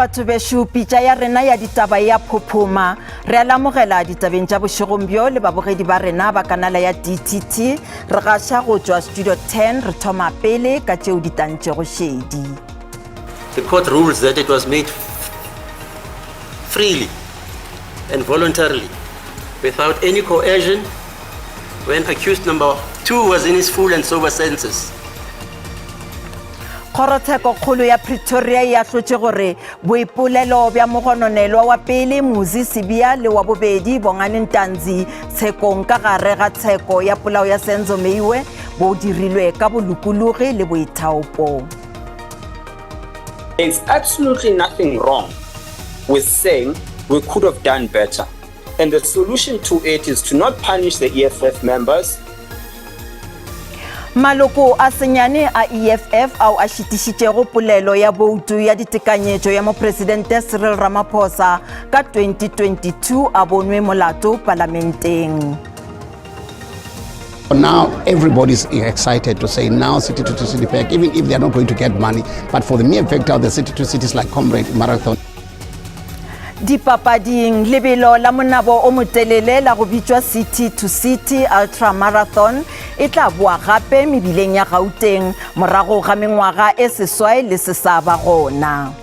Batho bešo, pitša ya rena ya ditaba e a phophoma. Re a le amogela ditabeng tša bošegong bjo le babogedi ba rena ba kanala ya DTT. Re gaša go tšwa Studio 10, re thoma pele ka tšeo di tantšego šedi. The court rules that it was made freely and voluntarily without any coercion when accused number 2 was in his full and sober senses. Kgorotshekokgolo ya Pretoria e ahlotše gore boipolelo bja mogononelwa wa pele Muzi Sibiya le wa bobedi Bongani Ntanzi tshekong ka gare ga tsheko ya polao ya Senzo Meyiwe bo dirilwe ka bolokologi le boithaopo. There's absolutely nothing wrong with saying we could have done better. And the solution to it is to not punish the EFF members. Maloko a senyane a EFF ao a šitišitšego polelo ya boutu ya ditekanyetšo ya Mopresidente Cyril Ramaphosa ka 2022 a bonwe molato palamenteng. Now everybody's excited to say now city to city back, even if they are not going to get money. But for the mere fact of the city to cities like Comrade Marathon. Dipapading, lebelo la monabo o motelele la go bitšwa City to City Ultra Marathon e tla boa gape mebileng ya Gauteng morago ga mengwaga e seswai le se sa ba gona.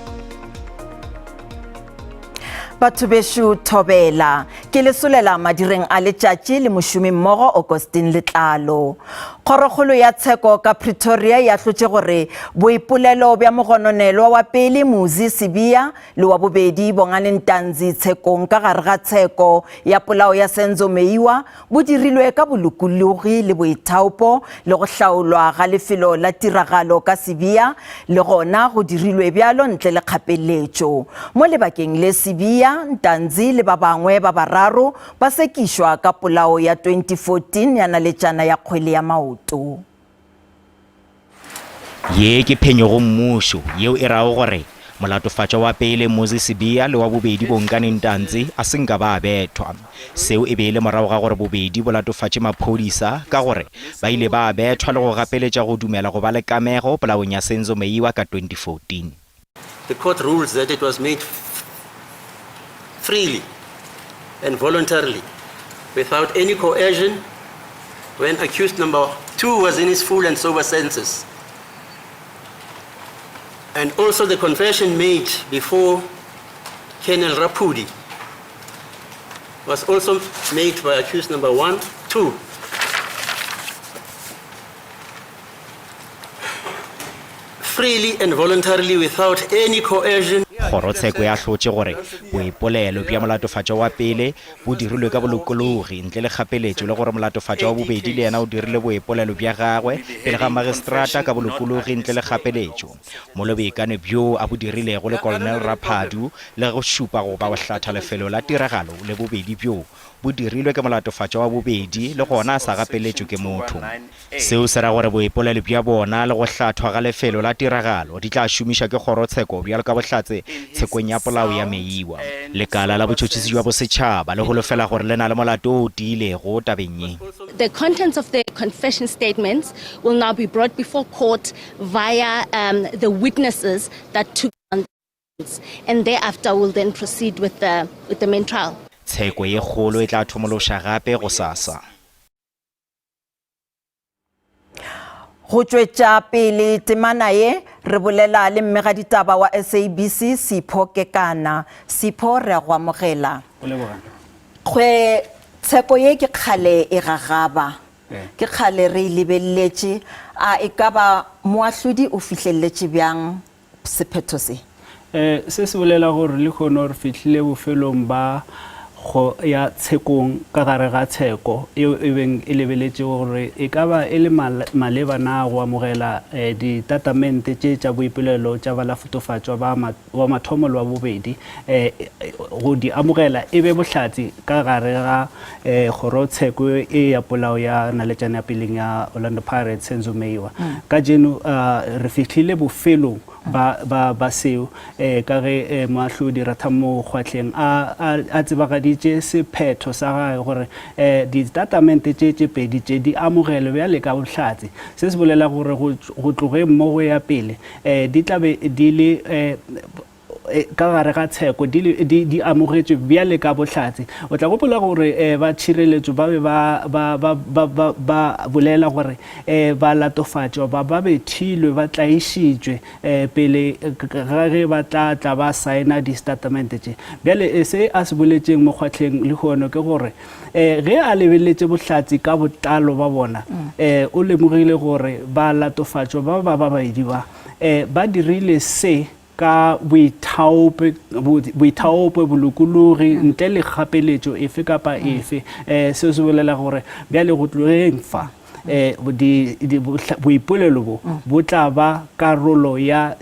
Batho bešo thobela, ke le solela madireng a letšatši le mošomimmogo Augustine Letlalo. Kgorokgolo ya tsheko ka Pretoria e ahlotše gore boipolelo bja mogononelwa wa pele Muzi Sibiya le wa bobedi Bongani Ntanzi tshekong ka gare ga tsheko ya polao ya Senzo Meyiwa bo dirilwe ka bolokologi le boithaopo le go hlaolwa ga lefelo la tiragalo ka Sibiya le gona go dirilwe bjalo ntle le kgapeletšo. Mo lebakeng le Sibiya, Ntanzi le ba bangwe ba bararo ba sekišwa ka polao ya 2014 ya naletšana ya kgwele ya maoto. Ye ke phenyo go mmušo yeo e rago gore molatofatšwa wa pele Moses Sibiya le wa bobedi Bongani Ntanzi a se nka ba bethwa. Seo e be e le morago ga gore bobedi bo latofatše maphodisa ka gore ba ile ba bethwa le go gapeletša go dumela go ba le kamego polaong ya Senzo Meyiwa ka 2014. The court rules that it was made freely and voluntarily without any coercion when accused number 2 was in his full and sober senses. And also the confession made before Colonel Rapudi was also made by accused number 1, 2. Freely and voluntarily without any coercion. Kgorotsheko e ahlotše gore boipolelo bja molatofatšwa wa pele bo dirilwe ka bolokologi ntle le kgapeletšo le gore molatofatšwa wa bobedi le yena o dirile boipolelo bja gagwe pele ga magistrata ka bolokologi ntle le kgapeletšo. Molo boikano bjoo a bo dirilego le Colonel Raphadu le go šupa goba go hlatha lefelo la tiragalo le bobedi bjoo bo dirilwe ke molatofatšwa wa bobedi le gona a sa gapeletšwe ke motho. Seo se ra gore boipolelo bja bona le go hlathwa ga lefelo la tiragalo di tla šomišwa ke kgorotsheko bjalo ka bohlatse tshekong ya polao ya Meyiwa. Lekala la Botšhotšhisi bja Bosetšhaba le holofela gore le na le molato wo o tiilego tabeng ye. The contents of the confession statements will now be brought before court via um, the witnesses that took on and thereafter we'll then proceed with the, with the main trial. Tsheko ye kgolo e tla thomološa gape gosasa. Go tšwetša pele temana ye, re bolela le mmegaditaba wa SABC Sipho Kekana. Sipho, re a go amogela. Kgwe, tsheko ye ke kgale e gagaba. Ke kgale re e lebeleletše. A e ka ba moahlodi o fihleletše bjang sephetho se? Se se bolela gore lehono re fihlile bofelong ba go ya tshekong ka gare ga tsheko yeo e beng e lebeletše gore e ka ba e le maleba na go amogela ditatamente tše tša boipolelo tša balafotofatšwa ba wa mathomo le wa bobedi go di amogela e be bohlatse ka gare ga kgorotsheko e ya polao ya naletšana ya peleng ya Orlando Pirates Senzo Meyiwa. Kajeno re fihlile bofelong ba, ba, ba seo ka ge moahlodi Rathamo Kgwahleng a, a, a tsebagaditše sephetho sa gagwe gore ditatamente tše tše pedi tše di amogelwe bjale ka bohlatse. Se se bolela gore go, go tlogeng mo go ya pele di tla be di le. ka gare ga tsheko di, di, di amogetšwe bjale ka bohlatse. O tla gopola gore eh, ba tšhireletšo ba be ba, ba, ba, ba, ba, ba bolela gore eh, balatofatšwa ba ba bethilwe, ba tlaišitšwe eh, pele ga ge ba tla tla ba saena distatamente tše. Bjale eh, se a se boletšeng mo kgwahleng lehono ke gore eh, ge a lebeletše bohlatse ka botlalo ba bona eh, o lemogile gore balatofatšwa ba ba babedi ba eh, ba dirile se ka boithaope, boithaopo, bolokologi, ntle le kgapeletšo efe kapa efe. Um seo se bolela gore bjale go tlogeng fa um boipolelo bo bo tla ba karolo ya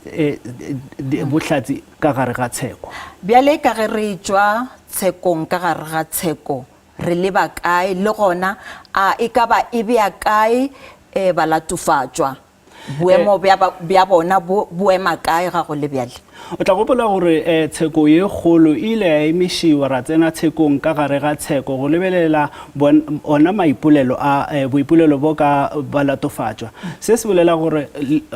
bohlatse ka gare ga tsheko. Bjale ka ge re etšwa tshekong ka gare ga tsheko, re leba kae, le gona a e ka ba e bea kae balatofatšwa? Boemo bja, bja bona bo, bo ema kae ga go le bjale? O tla gopola gore eh, tsheko ye kgolo e ile ya emišiwa, ra tsena tshekong ka gare ga tsheko go lebelela bon, ona maipolelo a, eh, boipolelo bo ka balatofatšwa. Se se bolela gore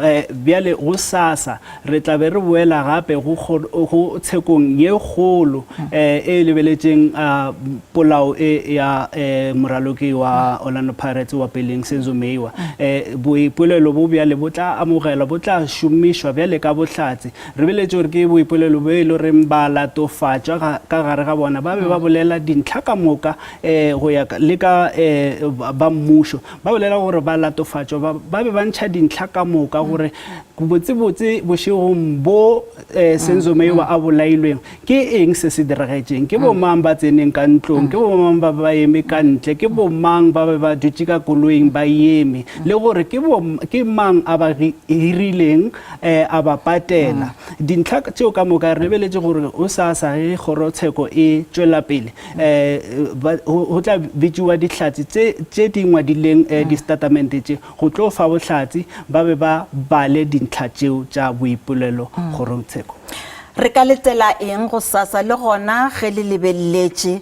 eh, bjale gosasa re tla be re boela gape go, go tshekong ye kgolo eh, e lebeletšeng uh, polao e ya eh, moraloki wa Orlando Pirates wa peleng Senzo Meyiwa. Eh, boipolelo bo bjale bo tla amogelwa, bo tla šomišwa bjale ka bohlatse. Re beletše gore ke boipolelo bo e le goreng ba latofatšwa ga, ka gare ga bona ba be ba bolela dintlha ka moka eh, go ya le ka eh, ba mmušo ba bolela gore ba latofatšwa ba, ba be ba ntšha dintlha ka moka gore botsebotse bošegong bo eh, Senzo Meyiwa a bolailweng Ke eng se se diragetšeng? Ke bomang ba tseneng ka ntlong? Ke bomang ba ba eme ka ntle? Ke bomang ba be ba dutše ka koloing ba eme? Le gore ke, bo, ke mang a ba hirileng eh, a ba patela? Dintlha tšeo ka moka re lebeletše gore o sa sa ge kgorotsheko e tšwela pele eh, ba, go, go tla bitšiwa dihlatse tše, tše di ngwadileng eh, distatamente tše go tlo fa bohlatse ba be ba bale dintlha tšeo tša boipolelo kgorongtsheko. Re ka letela eng gosasa? Le gona ge le lebeleletše,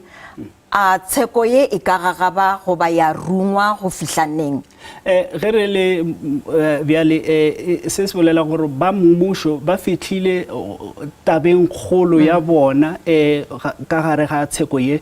a tsheko ye e ka gagaba goba ya rungwa go fihla neng? Ge re le bjale, se se bolela gore ba mmušo ba fihlile tabeng kgolo ya bona ka gare ga tsheko ye.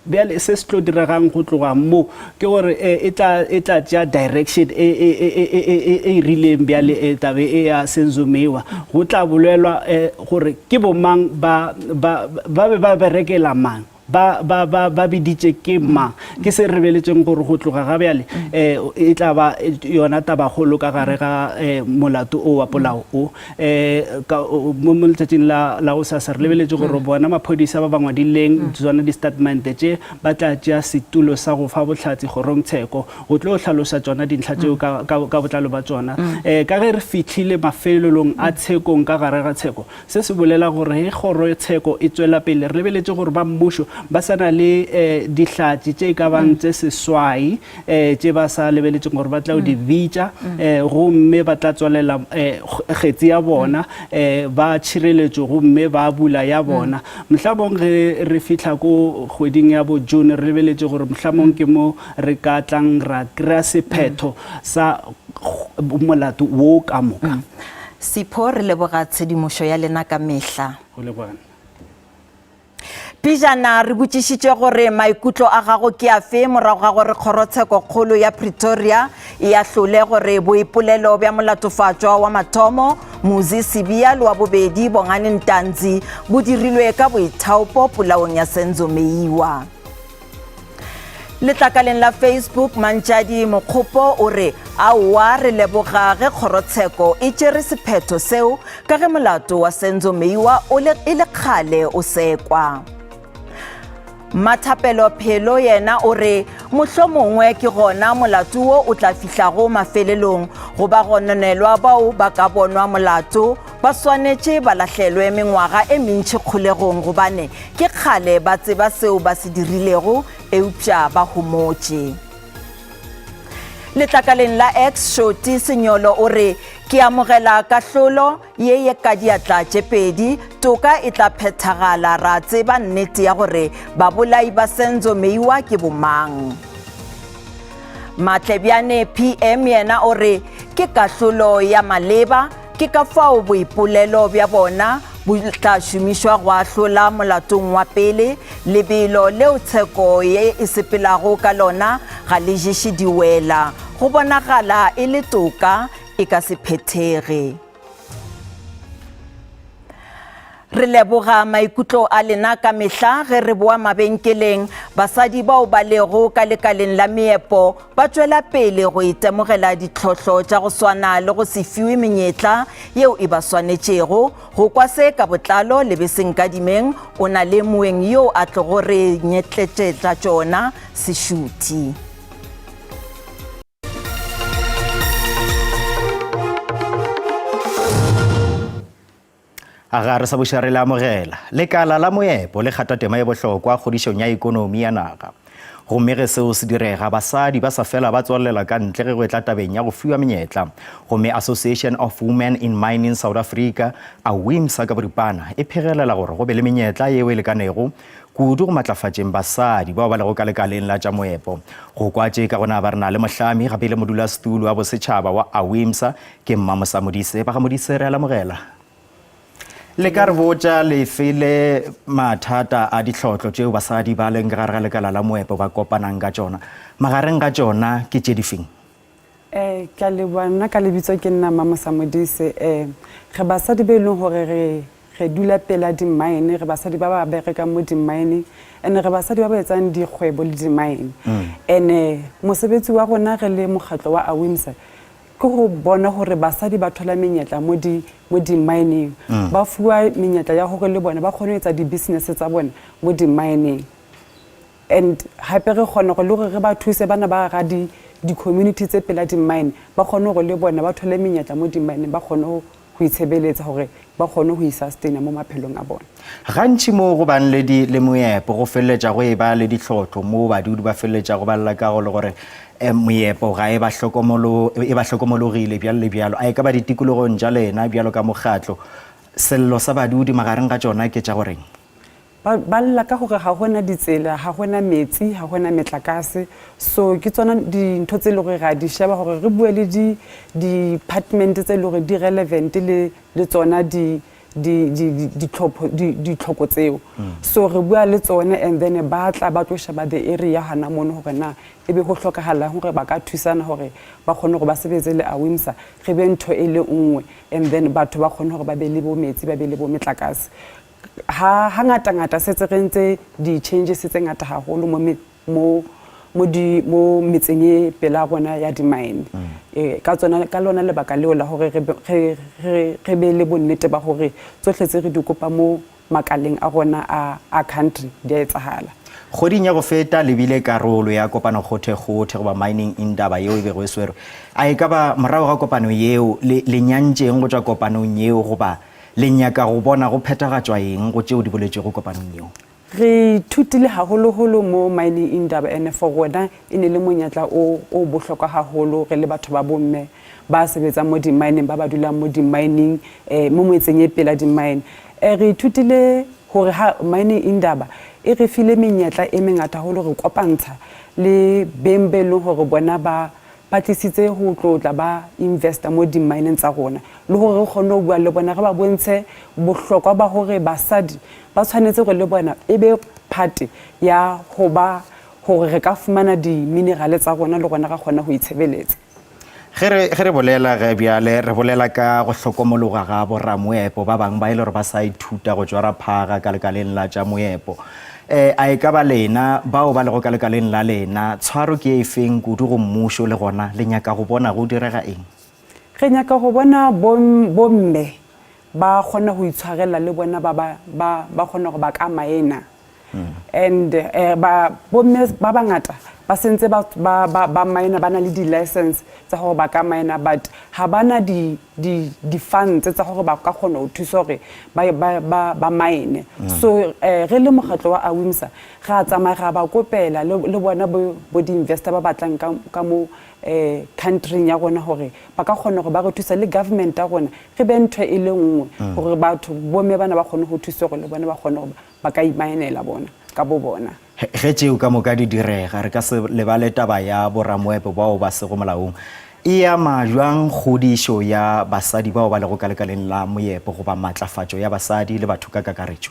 Bjale se se tlo diregang go tloga mo ke gore e tla e tla tšea direction e e e e e e e rileng bjale e tlabe e ya Senzo Meyiwa. Go tla bolelwa gore ke bomang ba ba ba be ba berekela mang, ba ba ba ba biditše ke mang. Ke se re lebeletšeng gore go tloga ga bjale e tla ba yona tabakgolo ka gare ga molato o wa polao o. um mo mo letšatšing la la gosasa re lebeletše gore bona maphodisa ba ba ngwadileng tsona di-statement tše ba tla tšea setulo sa go fa bohlatse kgorongtsheko go tlo hlalosa tšona dintlha tšeo ka, ka, ka botlalo ba tšona. Um ka ge re fihlile mafelelong a tshekong ka gare ga tsheko, se se bolela gore ge kgorotsheko e tšwela pele re lebeletše gore ba mmušo ba sa na le um dihlatse tše e ka bang tše seswai um tše ba sa lebeletšeng gore ba tla di bitša um gomme ba tla tswalela um kgetsi ya bona um ba tšhireletšo gomme ba bula ya bona. Mohlamong ge re fihla ko kgweding ya bo June re lebeletše gore mohlamong ke mo re ka tlang ra kry-a sephetho sa molato wo ka moka. Sipho, re leboga tshedimošo ya lena ka mehla. Go leboga nna. Pejana re botšišitše gore maikutlo a gago ke afe morago ga gore Kgorotshekokgolo ya Pretoria e ahlole gore boipolelo bja molatofatšwa wa mathomo Muzi Sibiya le wa bobedi Bongani Ntanzi bo dirilwe ka boithaopo polaong ya Senzo Meyiwa. Letlakaleng la Facebook, Mantšadi Mokgopo o re, Aowa, re leboga ge kgorotsheko e tšere sephetho seo ka ge molato wa Senzo Meyiwa o le e le kgale o sekwa. Mathapelo Phelo yena o re, Mohlomongwe ke gona molato wo o tla fihlago mafelelong, go ba gononelwa bao ba ka bonwa molato ba swanetše ba lahlelwe mengwaga e mentši kgolegong gobane Ke kgale ba tseba seo ba se dirilego, eupša ba homotše. Letlakaleng la X, Shoti Senyolo o re, Ke amogela kahlolo ye ye ka diatla tše pedi. Toka e tla phethagala, ra tseba nnete ya gore babolai ba Senzo Meyiwa ke bomang. Matlebjane PM yena o re, Ke kahlolo ya maleba. Ke ka fao boipolelo bja bona bo tla šomišwa go ahlola molatong wa pele. Lebelo leo tsheko ye e sepelago ka lona ga le ješe diwela. Go bonagala e le toka e ka se phethege. Re leboga maikutlo a lena ka mehla ge re boa mabenkeleng. Basadi bao ba lego ka lekaleng la meepo ba tšwela pele go itemogela ditlhohlo tša go swana le go se fiwe menyetla yeo e ba swanetšego. Go kwa se ka botlalo, Lebese Nkadimeng o na le moeng yo a tlogo re nyetletšetša tšona, Sešuthi. A ga re sa buša re le amogela. Lekala la moepo le kgatha tema e bohlokwa kgodišong ya ekonomi ya naga. Gomme ge seo se direga, basadi ba sa fela ba tswalela ka ntle ge go etla tabeng ya go fiwa menyetla. Gomme Association of Women in Mining South Africa, AWIMSA ka boripana, e phegelela gore go be le menyetla yeo e lekanego kudu go matlafatšeng basadi bao ba lego ka lekaleng la tša moepo. Go kwa tše ka gona ba re na le mohlami gape e le modulasetulo wa bosetšhaba wa AWIMSA ke Mmamosa Modise. Ba ga Modise re a lamogela. Le ka re botša lefe le mathata a ditlhotlo tšeo basadi ba leng ka gare ga lekala la moepo ba kopanang ka tšona? Magareng ga tšona ke tše difeng? Eh, ke a leboha. Nna ka lebitso ke nna Mamosa Modise. Eh, re basadi ba e leng gore re re dula pela di-mine, re basadi ba ba berekang mo di-mineng, and re basadi ba ba etsang dikgwebo le di-mine. And mosebetsi wa rona re le mokgatlo wa AWIMSA ke go bona gore basadi ba thola menyetla mo di mo di-mineng, ba fuwa menyetla ya gore le bona ba kgone ho etsa di-business tsa bona mo di-mineng. And gape re kgona gore le gore re ba thuse bana ba ga di di-community tse pela di-mine ba kgone gore le bona ba thole menyetla mo di-mineng ba kgone go itshebeletsa gore ba kgone go i-sustaina mo maphelong a bona. Gantši mo go bang le di le moepo go feleletša go eba le ditlhotlo moo badudi ba feleletšago ba lla ka go le gore moepo ga e ba hlokomolo e ba hlokomologile bjalo le bjalo. A e ka ba ditikologong tša lena bjalo ka mokgatlo sello sa badudi magareng ga tšona ke tša goreng? Ba, ba lla ka gore ga go na ditsela, ga go na metsi, ga go na metlakase. So ke tsona dintho tse e le gore re a di sheba gore re bue le di department tse e le gore di relevant le le tsona di di di di ditlhopho di ditlhoko tseo. So re bua le tsone and then ba tla ba tlo sheba the area hana mono gore na ebe go hlokagalang gore ba ka thusana gore ba kgone gore ba sebetse le AWIMSA re be ntho e le nngwe and then batho ba kgone gore ba be le bo metsi ba be le bo metlakase. Ha hangata-ngata setse re ntse di-changes tse ngata haholo mo mo mo di mo metseng e pela rona ya di-mine. E, ka tsona ka lona lebaka leo la hore re re re re be le bonnete ba hore tsohle tse re di kopa mo makaleng a rona a a country di a etsahala. Kgweding ya go feta le bile karolo ya kopano kgothekgothe goba Mining Indaba yeo e bego e swerwe. A e ka ba morago ga kopano yeo le le nyantšeng go tšwa kopanong yeo goba Le nyaka go bona go phethagatšwa eng go tšeo di boletšwego kopanong yeo? Re ithutile haholoholo mo Mining Indaba ene for rona e ne le monyetla o o bohlokwa haholo re le batho ba bomme ba sebetsang mo di-mineng ba ba dulang mo di-mining mo metseng e pela di-mine. Re ithutile hore ha Mining Indaba e re file menyetla e mengata haholo re kopantsha le beng be leng hore bona ba ba tlisitse go tlo tla ba investa mo di-mineng tsa rona le gore re kgone go bua le bona re ba bontshe bohlokwa ba gore basadi ba tshwanetse gore le bona e be part ya go ba gore re ka fumana di-minerale tsa rona le rona ra kgona go itshebeletsa. Ge re, ge re bolela ge bjale, re bolela ka go hlokomologa ga boramoepo ba bangwe ba e le gore ba sa ithuta go tšwara phaga ka lekaleng la tša moepo. E, a e ka ba lena, bao ba lego ka lekaleng la lena, tshwaro ke e feng kudu go mmušo, le gona le nyaka go bona go direga eng? Re nyaka go bona bomme ba kgona go itshwarela le bona ba, ba, ba, ba kgona gore ba ka maena. And eh, ba, bomme ba bangata ba sentse ba, ba, ba, ba maena ba na le di-license tsa gore ba ka maena but ga ba na di, di, di-funds tsa gore ba ka kgona go thusa gore ba, ba, ba, ba mine. So eh, re le mokgatlo wa AWIMSA ra tsamaya ra ba kopela le, le bona bo, bo di-investor ba batlang ka, ka mo eh, country-ing ya rona gore ba ka kgona gore ba re thusa le government ya rona re be ntho e le nngwe gore batho bomme bana ba kgone go thusa gore le bona ba kgone gore ba ka imaenela bona ka bo bona. Ge tšeo ka moka di direga, re ka se lebale taba ya boramoepo bao ba sego molaong. E ama bjang kgodišo ya basadi bao ba lego ka lekaleng la moepo goba matlafatšo ya basadi le batho ka kakaretšo?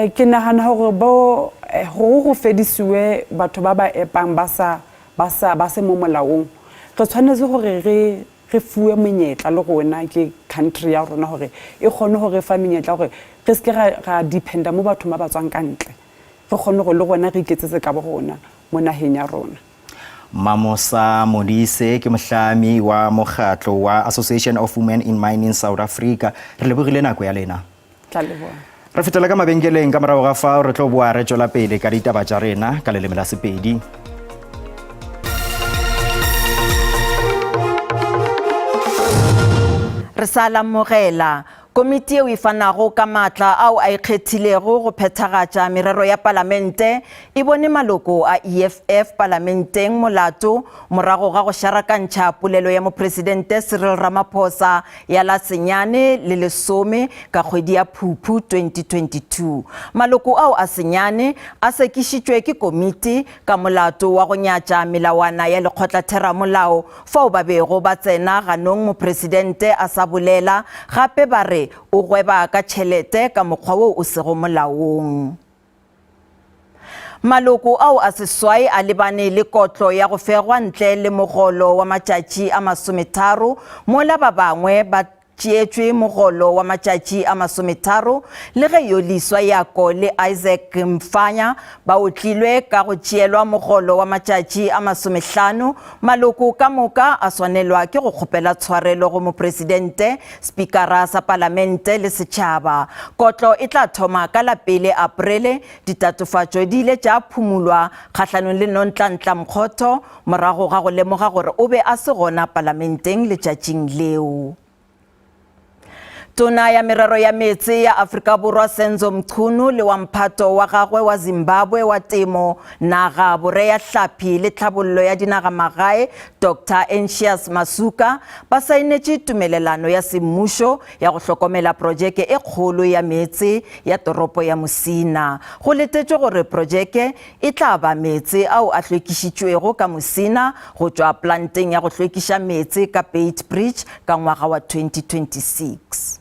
Ke nagana gore bo gore go fedisiwe batho ba ba epang ba sa ba sa ba se mo molaong, re tshwanetse gore re re fiwe monyetla le rona ke country ya rona gore e kgone go re fa menyetla gore re se ke ra ra dependa mo bathong ba ba tswang ka ntle, re kgone gore le rona re iketsetse ka bo rona mo nageng ya rona. Mamosa Modise ke mohlami wa mokgatlo wa Association of Women in Mining South Africa. Re lebogile nako ya lena. Tla leboga. Re fetela ka mabenkeleng ka morago ga fao re tlo boa re tšwela pele ka ditaba tša rena ka leleme la Sepedi. Re sa lamogela Komiti yeo e fanago ka maatla ao a ikgethilego go phethagatša merero ya Palamente e bone maloko a EFF Palamenteng molato morago ga go šarakantšha polelo ya Mopresidente Cyril Ramaphosa ya la senyane le lesome ka kgwedi ya Phuphu 2022. Maloko ao a senyane a sekišitšwe ke komiti ka molato wa go nyatša melawana ya lekgotlatheramolao fao ba bego ba tsena ganong mopresidente a sa bolela, gape ba re o gweba ka tšhelete ka mokgwa wo o sego molaong. Maloko ao a seswai a lebane le kotlo ya go fegwa ntle le mogolo wa matšatši a masometharo mola ba bangwe ba tšeetšwe mogolo wa matšatši a masometharo le ge Yoliswa Yako le Isaac Mfanya ba otlilwe ka go tšeelwa mogolo wa matšatši a masomehlano. Maloko ka moka a swanelwa ke go kgopela tshwarelo go Mopresidente, Spikara sa Palamente le setšhaba. Kotlo e tla thoma ka la pele Aprele. Ditatofatšo di ile tša phumulwa kgahlanong le Nonhlanhla Mkgotho morago ga go lemoga gore o be a se gona palamenteng letšatšing leo. Tona ya Merero ya Meetse ya Afrika Borwa Senzo Mchunu le wa mphato wa gagwe wa Zimbabwe wa Temo, Naga, Boreahlaphi le Tlhabollo ya Dinagamagae Doctor Anxious Masuka ba saenetše tumelelano ya semmušo ya go hlokomela projeke e kgolo ya meetse ya toropo ya Musina. Go letetšwe gore projeke E tla ba meetse ao a hlwekišitšwego ka Musina go tšwa planteng ya go hlwekiša meetse ka Beitbridge ka ngwaga wa 2026.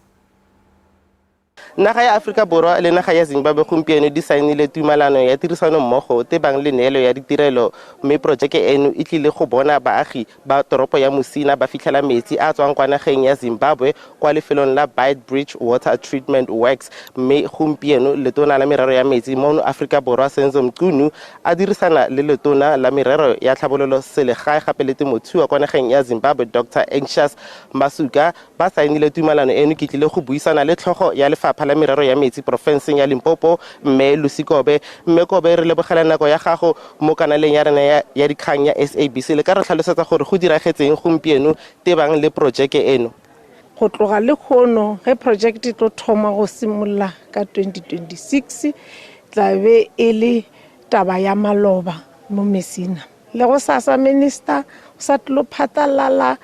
Naga ya Afrika Borwa le naga ya Zimbabwe gompieno di saenile tumalano ya tirisanommogo tebang le neelo ya ditirelo mme porojeke eno e tlile go bona baagi ba toropo ya Musina ba fitlhela metsi a tswang kwa nageng ya Zimbabwe kwa lefelong la Beitbridge Water Treatment Works mme gompieno letona la merero ya metsi mono Afrika Borwa Senzo Mchunu a dirisana le letona la merero ya tlhabololo selegae gape le temothuo kwa nageng ya Zimbabwe Doctor Anxious Masuka ba saenile tumalano eno. Ke tlile go buisana le tlhogo ya lefapha la merero ya metsi porofenseng ya Limpopo Mme Lucy Kobe. Mme Kobe, re lebogela nako ya gago mo kanaleng ya rena ya, ya dikgang ya SABC. Le ka re tlhalosetsa gore go diragetseng gompieno tebang le porojeke eno? Go tloga lehono ge project e tlo thoma go simolla ka 2026 tla be e le taba ya maloba mo Messina. Le gosasa minister o sa tlilo phatlalala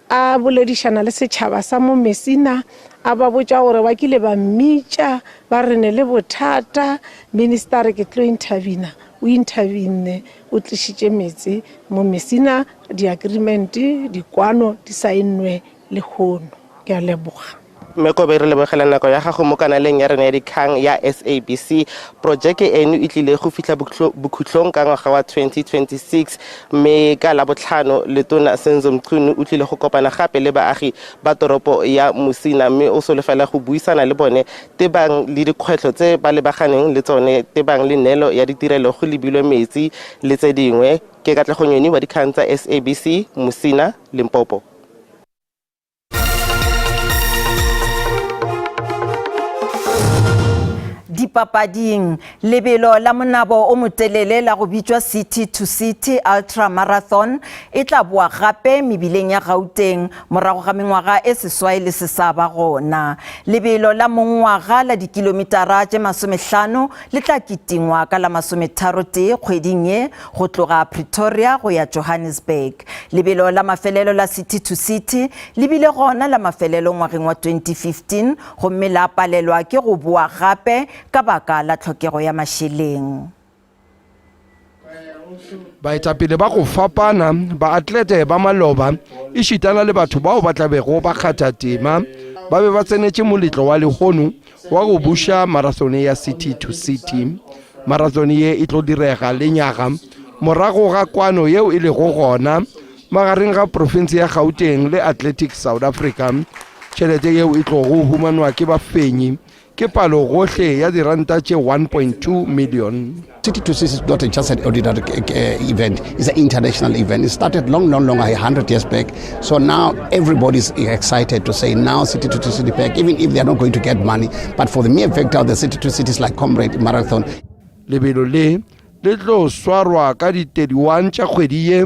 a boledišana le setšhaba sa mo Messina a ba botša gore ba kile ba mmitša ba re ne le bothata, minister a re ke tlo intervena, o intervene o tlišitše meetse mo Messina, di-agreement, dikwano di saennwe lehono. Ke a leboga. Mme Kobe, re lebogela nako ya gago mo kanaleng ya rena ya dikgang ya SABC. Projeke eno e tlile go fitlha bokhutlong ka ngwaga wa 2026 mme ka Labotlhano Letona Senzo Mchunu o tlile go kopana gape le baagi ba toropo ya Musina mme o solofela go buisana le bone tebang le dikgwetlho tse ba lebaganeng le tsone tebang le neelo ya ditirelo go lebilwe metsi le tse dingwe. Ke Katlego Nyoni wa dikgang tsa SABC, Musina, Limpopo. Dipapading, lebelo la monabo o motelele la go bitšwa City to City Ultra Marathon e tla boa gape mebileng ya Gauteng morago ga mengwaga e seswai le se sa ba gona. Lebelo la mongwaga la dikilomitara tše masomehlano le tla kitingwa ka la masometharotee kgweding ye go tloga Pretoria go ya Johannesburg. Lebelo la mafelelo la City to City le bile gona la mafelelo ngwageng wa 2015 gomme la palelwa ke go boa gape ka baka la tlhokego ya mašeleng. Baetapele ba go fapana, baatlete ba maloba, ešitana le batho bao ba tla bego ba kgatha tema ba be ba tsenetše moletlo wa lehono wa go buša marathone ya City to City. Marathone ye e tlo direga lenyaga morago ga kwano yeo e lego gona magareng ga profense ya Gauteng le Athletics South Africa. Tšhelete yeo e tlogo humanwa ke bafenyi ke palo gohle ya diranta tše 1.2 million. City to City is not just an ordinary event, it's an international event. It started long, long, long, 100 years back. So now everybody's excited to say now City to City back, even if they are not going to get money. But for the mere fact of the City to Cities like Comrade Marathon. Lebelo le le tlo swarwa ka di 31 tša kgwedi ye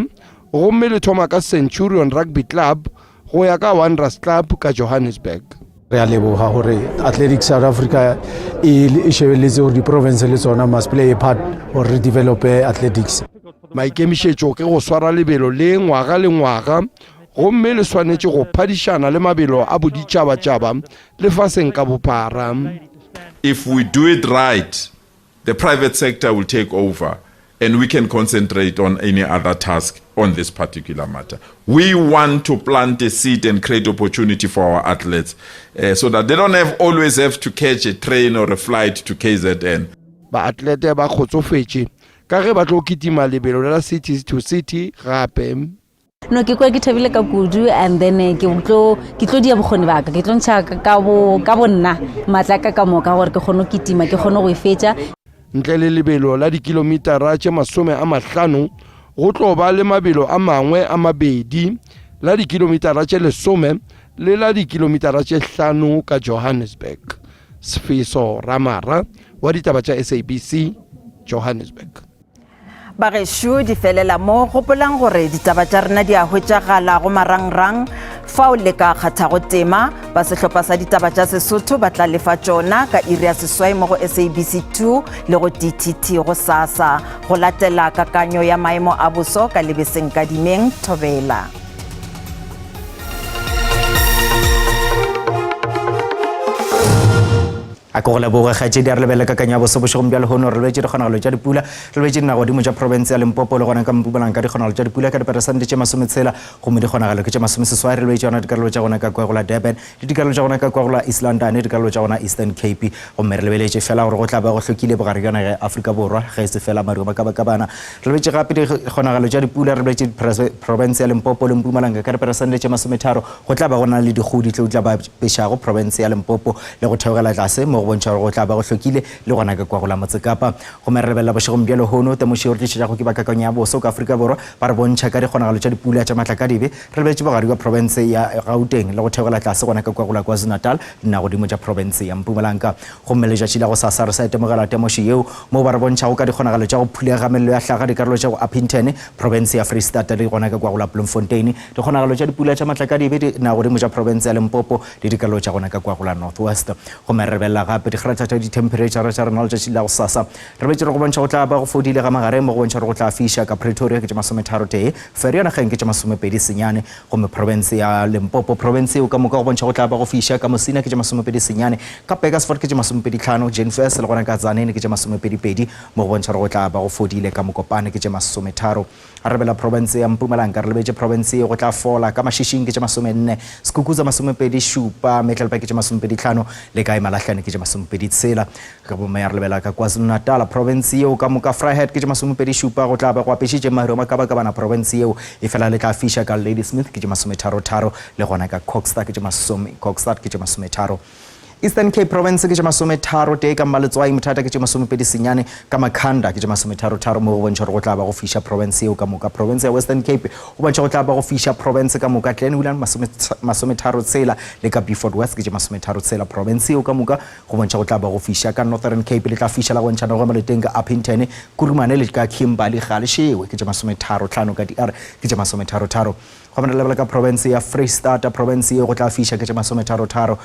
gomme le thoma ka Centurion Rugby Club go ya ka Wanderers Club ka Johannesburg. Re a leboga gore Athletics South Africa e, e shebeletse gore diprovince le tsona must play a part gore re develope athletics. Maikemišetšo ke go swara lebelo le ngwaga le ngwaga gomme le swanetše go phadišana le mabelo a boditšhabatšhaba lefaseng ka bophara. If we do it right, the private sector will take over and we can concentrate on any other task on this particular matter. We want to plant a seed and create opportunity for our athletes uh, so that they don't have always have to catch a train or a flight to KZN. Baatlete ba kgotsofetše ka ge ba tlo kitima lebelo la city to city gape. No ke kwa ke thabile ka kudu and then eh, ke tlo ke tlo dia bokgoni ba ka ke tlo ntšha ka bo ka bonna matla ka ka moka gore ke kgone go kitima ke kgone go e fetša. Ntle le lebelo la dikilomitara tše 50 go tlo ba le mabelo a mangwe a mabedi, la dikilomitara tše lesome le la dikilomitara tše hlano ka Johannesburg. Sfiso Ramara wa ditaba tša SABC, Johannesburg. Bagešo di felela mo, gopolang gore ditaba tša rena di a hwetšagala go marangrang fao le ka kgathago tema. Ba sehlopha sa ditaba tša Sesotho ba tla lefa tšona ka iri ya seswai mo go SABC 2 le go DTT go sasa. Go latela kakanyo ya maemo a boso ka lebeseng kadimeng thobela. A ke go leboge kgaetšedi, a re lebelele kakanyo ya boso bošegong bja lehono. Re lebetše dikgonagalo tša dipula, re lebetše dinagodimo tša profense ya Limpopo le gona ka Mpumalanga ka dikgonagalo tša dipula ka diperesente tše masometshela gomme dikgonagalo ke tše masomeseswai. Re lebetše yona dikarolo tša gona ka kua go la Durban le dikarolo tša gona ka kua go la East London, dikarolo tša gona Eastern Cape gomme re lebeletše fela gore go tla ba go hlokile bogare bja naga ya Afrika Borwa ge e se fela maru a makabakabana. Re lebetše gape dikgonagalo tša dipula, re lebetše profense ya Limpopo le Mpumalanga ka diperesente tše masometharo go tla ba go na le dikgodi tšeo di tla ba pešago profense ya Limpopo le go theogela tlase mo go bontšha gore go tla ba go hlokile le gona ka kwa go la Motsekapa. Gomme re lebelela bošegong bja lehono temošo yeo re tlišetšago ke ba kakanyo ya boso ka Afrika Borwa ba re bontšha ka dikgonagalo tša dipula tša matlakadibe. Re lebetše bogare bja profense ya Gauteng le go theogela tlase gona ka kwa go la KwaZulu-Natal dinagodimo tša profense ya Mpumalanga. Gomme letšatši la gosasa re sa itemogela temošo yeo moo ba re bontšhago ka dikgonagalo tša go phulega mello ya hlaga dikarolo tša go Upington, profense ya Freistata le gona ka kwa go la Bloemfontein. Dikgonagalo tša dipula tša matlakadibe dinagodimo tša profense ya Limpopo le dikarolo tša gona ka kwa go la North West. Gomme re lebelela gape dikgratha tša dithemphereitšhara tša rena letšatši la gosasa. Re betše re go bontšha go tla ba go fodile ga magareng mo go bontšha gore go tla fiša ka Pretoria ke tše masometharotee, Ferry ya nageng ke tše masomepedi senyane, gomme profense ya Limpopo, profense yeo ka moka go bontšha go tla ba go fiša ka Musina ke tše masomepedi senyane, ka Burgersfort ke tše masomepedi tlhano, Jenfes le gona ka Tzaneen ke tše masomepedi pedi, mo go bontšha gore go tla ba go fodile ka Mokopane ke tše masometharo. Arabela profense ya Mpumalanga, re lebetše profense ye go tla fola ka Mashishing ke tše masomenne, Skukuza masomepedi šupa, Metlelpa ke tše masomepedi tlhano le kae Malahlane ke tše masomepedi tshela. Gomme re lebela ka KwaZulu-Natal, profense yeo ka moka Vryheid ke tše masomepedi šupa, go tla be go apešitše maru a makabakabana profense yeo efela le tla fiša ka Ladysmith ke tše masometharo-tharo le gona ka Kokstad ke tše masome Kokstad ke tše masometharo. Eastern Cape Province ke tše masometharo tee ka Mmaletswai, Mthata ke tše masomepedi senyane, ka Makhanda ke tše masometharotharo mo go bontšha gore go tla ba go fiša province yeo ka moka. Province ya Western Cape go bontšha go tla ba go fiša province ka moka. Glenwood masometharo tshela le ka Beaufort West ke tše masometharo tshela province yeo ka moka go bontšha go tla ba go fiša. Ka Northern Cape le tla fiša la go ntšha nogo Moleteng ka Upington, Kurumane le ka Kimberley ga le šewe ke tše masometharo tlhano ka DR ke tše masometharotharo. Gomme re lebela ka profense ya Freistata, profense yeo go tla fiša ke tše masometharo-tharo,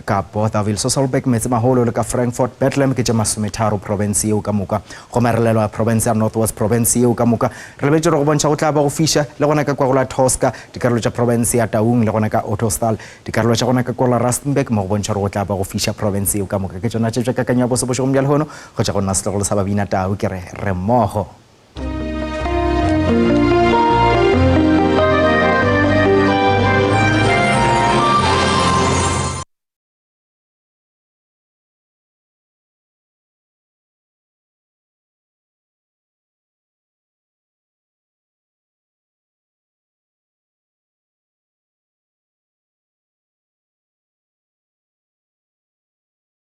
ka Bothaville, Sasolburg, Metsemaholo le ka Frankfort, Bethlehem ke tše masometharo profense yeo ka moka. Gomme re lelwa profense ya North West, profense yeo ka moka re lebetše gore go bontšha go tla ba go fiša le gona ka kwa go la Tosca, dikarolo tša profense ya Taung le gona ka Ottosdal, dikarolo tša gona ka kwa go la Rustenburg mo go bontšha gore go tla ba go fiša profense yeo ka moka. Ke tšona tše tša kakanyo ya boso bošegong bja lehono go tšwa go nna setlogolo sa Babina Tau ke re re mmogo.